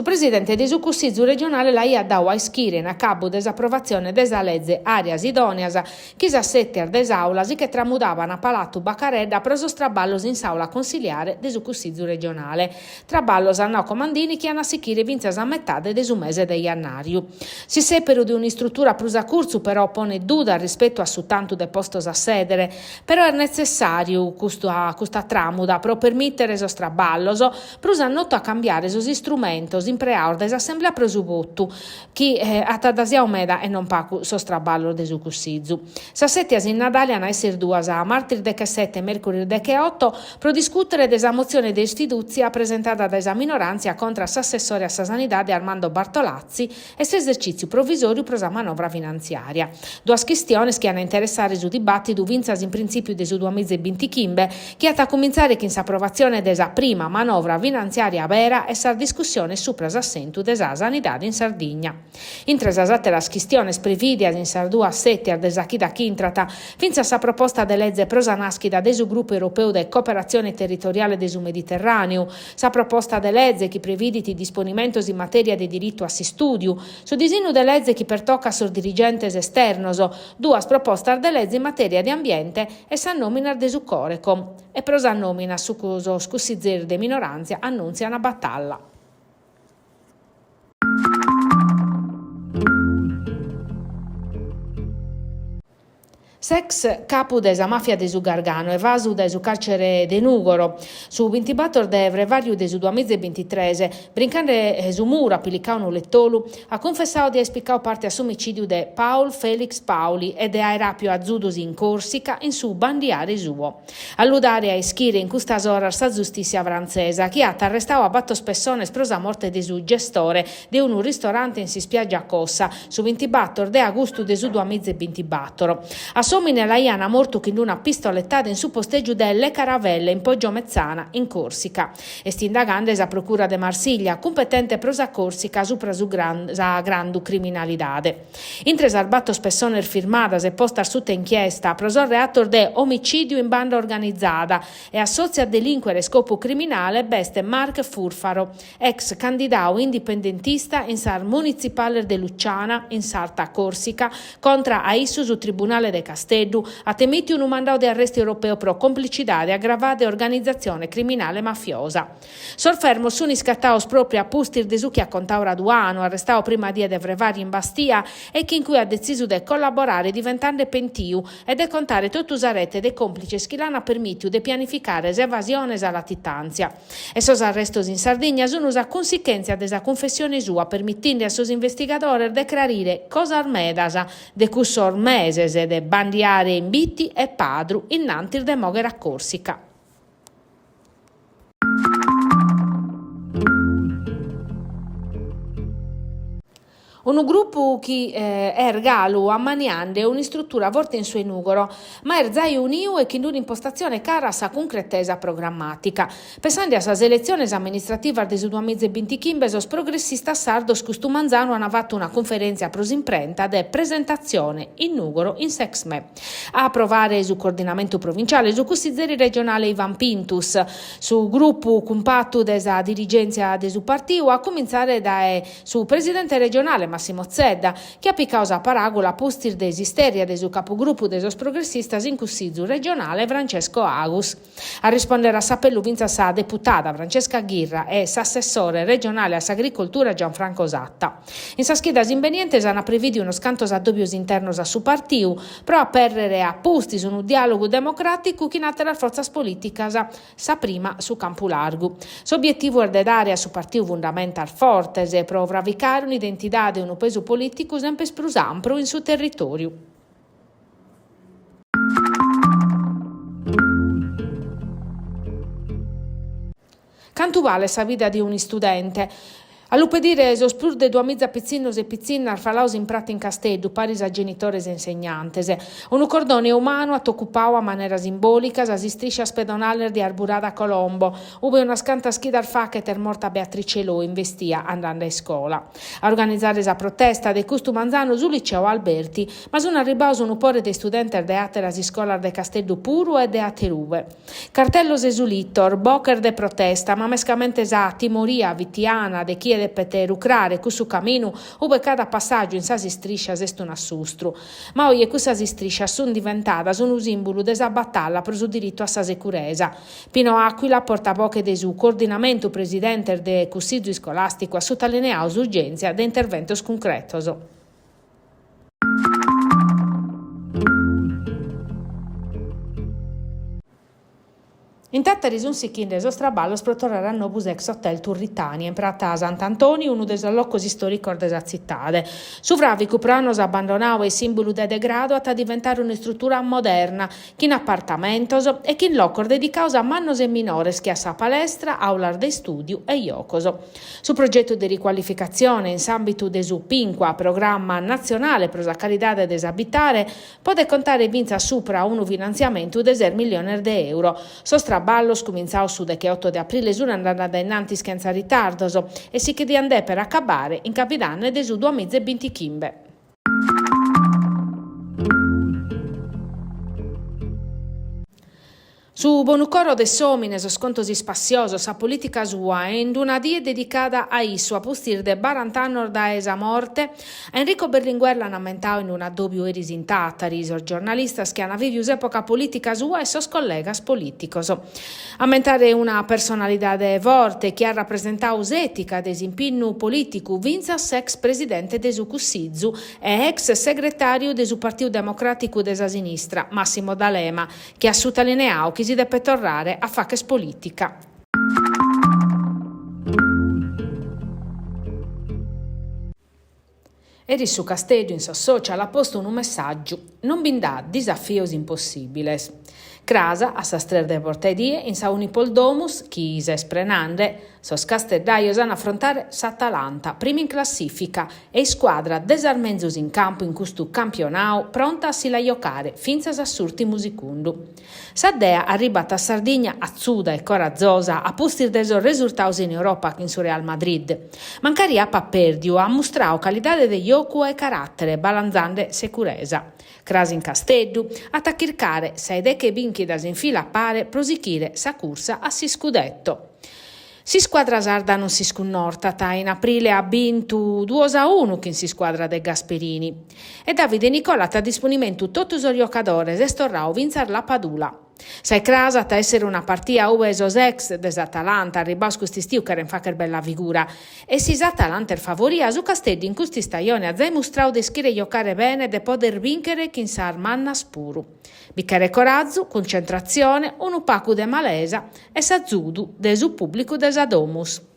Su presidente de su Cussizu regionale l'aiat dadu a ischire in acabu de s'aprovatzione de sa leze Àreas Idòneas chi sas sètias de s'àula si che tramudaban a Palatu Bacaredda pro sos traballos in s'àula consiliare de su Cussizu regionale. Traballos, at nau Comandini, chi an a sichire fintzas a metade de su mese de jannàriu. S'issèperu de un'istrutura prus a curtzu però ponet dudas rispetu a su tantu de postos a sèdere, però est netzessàriu custa tràmuda pro permìtere sos traballos, prus a notu a cambiare sos istrumentos impreados dae s'Assemblea pro su votu, chi at addasiadu meda e non pagu sos traballos de su Cussizu. Sas sètias in Nadale an a èssere duas, martis dechesete e mèrcuris decheoto, pro discùtere de sa motzione de isfidùtzia presentada dae sa minoràntzia contra a s'assessore a sa Sanidade Armando Bartolazzi e s'esercìtziu provisòriu pro sa manovra finantziària. Duas chistiones chi an a interessare su dibàtidu fintzas in printzìpiu de su duamiza e bintichimbe, chi at a cumintzare chin s'aprovatzione de sa prima manovra finantziària bera e sas discussiones supra s'assentu de sa sanidade in Sardigna. Intre sas àteras chistiones prevìdias in sas duas sètias de sa chida ch'intrat, fintzas sa proposta de leze pro sa nàschida de su Grupu Europeu de Cooperatzione Territoriale de su Mediterràneu, sa proposta de leze chi previdit disponimentos in matèria de diritu a s'istùdiu, su disinnu de leze chi pertocat sos dirigentes esternos, duas propostas de leze in matèria de ambiente e sas nòminas de su Corecom. E pro sas nòminas sos cussizeris de minoràntzia annùntziant batalla. S'ex capu de sa màfia de su Gargano, evasu dae su càrcere de Nùgoro, su bintibator de frevàriu de su duamiza e bintitres, brincande su muru apilicau a unu letolu, at cunfessau de aer picau parte a s'omicìdiu de Paul Felix Paoli e de aer àpiu azudos in Còrsica in su bandiare suo. A lu dare a ischire in custas oras sa zustìssia frantzesa, chi at arrestau a bator pessones pro sa morte de su gestore de unu ristorante in s'ispiàgia Cossa, su bintibator de agustu de su duamiza e bintibator. A s'òmine l'aiant mortu chin una pistoletada in su postègiu de Le Caravelle, in Poggio Mezzana, in Còrsica. Est indagande sa Procura de Marsiglia, cumpetente pro sa Còrsica supra su sa grandu criminalidade. Intre sas bator pessones firmadas e postas suta inchiesta pro sos reatos de omicìdiu in banda organizada e assòtziu a delìncuere a iscopu criminale b'est Marc Furfaro, ex candidadu indipendentista in sas munitzipales de Luciana, in s'Arta Còrsica, contra a issu su Tribunale de Casteddu at emìtiu unu mandadu de arrestu europeu pro complicidade agravada e organizatzione criminale mafiosa. Sos fermos sunt iscatados pròpriu a pustis de su chi at contadu Raduano, arrestadu prima die de frevàriu in Bastia e chi in cue at detzisu de collaborare diventende pentiu e de contare totu sa rete de còmplices chi l'ant permìtiu de pianificare s'evasione e sa latitàntzia. E sos arrestos in Sardigna sunt sa cunsichèntzia de sa cunfessione sua permitinde a sos investigadores de crarire cosas medas de cussos meses de bandiare in Bitti e Padru innantis de mòghere a Còrsica. Unu grupu chi est galu ammaniende un'istrutura forte in su 'e Nùgoro, ma est zai uniu e chin un'impostatzione cara a sa cuncretesa programmàtica. Pessende a sas eletziones amministrativas de su duamiza e bintichimbe, sos progressistas sardos custu manzanu an fatu una cunferèntzia pro s'imprenta de presentatzione in Nùgoro in s'Exmè. A aprovare su coordinamentu provinciale su cussizeri regionale Ivan Pintus, su grupu cumpatu de sa dirigèntzia de su partiu, a cumintzare dae su presidente regionale Massimo Zedda, chi at picadu sa paràgula a pustis de s'istèrria de su capugrupu de sos progressistas in Cussizu regionale Francesco Agus. A rispòndere a s'apellu fintzas sa deputada Francesca Ghirra e s'assessore regionale a s'agricoltura Gianfranco Satta. In sas chidas imbenientes ant prevìdiu unos cantos addòbios internos a su partiu pro apèrrere a pustis unu diàlogu democràticu chin àteras fortzas polìticas, sa prima su campu largu. S'obietivu est de dare a su partiu fundamentas fortes pro fravicare un'identidade e unu pesu polìticu semper prus ampru in su territòriu. Cantu balet sa vida de un'istudente? A lu pedire sos prus de duamiza pitzinnos e pitzinnas falados in prata in Casteddu paris a genitores e insegnantes. Unu cordone umanu at ocupadu a manera simbòlica sas istriscias pedonales de Arburada Colombo, ube unas cantas chidas faghet est morta Beatrice Loi investia andende a iscola. A organizare sa protesta de custu manzanu su Liceo Alberti, ma sunt arribbados unu pore de istudentes de àteras iscolas de Casteddu puru e de aterube. Cartellos e sulitos, boches de protesta, ma mescamente sa timoria fitiana de chie. depet rucrare cussu caminu ube cada passàgiu in sas istriscias est un'assustru. Ma oje cussas istriscias sunt diventadas unu sìmbulu de sa batalla pro su diritu a sa securesa. Pino Aquila, portavoche de su Coordinamentu Presidentes de Cussizu Iscolàsticu, at sutalineadu s'urgèntzia de interventos cuncretos. In Tàtari sunt sighende sos traballos pro torrare a nou s'ex hotel Turritania in prata Sant'Antoni, unu de sos locos istòricos de sa tzitade. Su fràvicu pro annos abbandonadu e sìmbulu de degradu at a diventare un'istrutura moderna, chin apartamentos e chin locos dedicados a mannos e minores che a sa palestra, àulas de istùdiu e jocos. Su progetu de ricualificatzione in s'àmbitu de su Pinqua, Programma Natzionale pro sa Calidade de s'Abitare, Podet contare fintzas supra unu finantziamentu de ses milliones de euro. Sos traballos, cumintzados su decheoto de aprile, sunt andende a dae in antis chentza ritardos e si che diant dèpere acabare in cabidanne de su duamiza e bintichimbe. Su bonucoro de s'òmine, sos contos ispassiosos, sa polìtica sua e in una die dedicada a issu a pustis de barant'annos dae sa morte, a Enrico Berlinguer l'an ammentadu in un'addòbiu eris in Tàtari, sos giornalistas chi an vìviu s'època polìtica sua e sos collegas polìticos. Ammentare una personalidade forte chi at rapresentadu s'ètica de s'impinnu polìticu fintzas s'ex presidente de su Cussizu e ex segretàriu de su Partiu Democràticu de sa Sinistra, Massimo D'Alema, chi at sutalineadu chi si depet torrare a fagher polìtica. Eris su Casteddu in sos social at postu unu messàgiu, non bi nd'at disafios impossìbiles. Cras, a sas tres de bortaedie, in sa Unipol Domus, chi s'est prenande, Sos casteddajos an a afrontare s'Atalanta, prima in classìfica e iscuadra de sas menzus in campu in custu campionadu, pronta a si la jocare fintzas a s'ùrtimu sicundu. Sa Dea arribat a Sardigna atzuda e corazosa a pustis de sos resurtados in Europa chin su Real Madrid. Mancari apat pèrdiu, at mustradu calidade de jocu e caràtere, balanzande securesa. Cras in Casteddu at a chircare sa 'e deche bìnchidas in fila a pare pro sichire sa cursa a s'iscudetto. S'iscuadra sarda non s'iscunnortat, in aprile at bintu duos a unu chin s'iscuadra de Gasperini. E Davide Nicola at a disponimentu totu sos jocadores, est torradu fintzas Lapadula. Sa 'e cras at a èssere una partia ue sos ex de s'Atalanta arribbados cust'istiu cherent fàghere bella figura. E si s'Atalanta est favoria, su Casteddu in custa istajone at zai mustradu de ischire jocare bene e de pòdere bìnchere chin sas mannas puru. Bi cheret corazu, cuncentratzione, unu pagu de malesa e s'azudu de su pùblicu de sa Domus.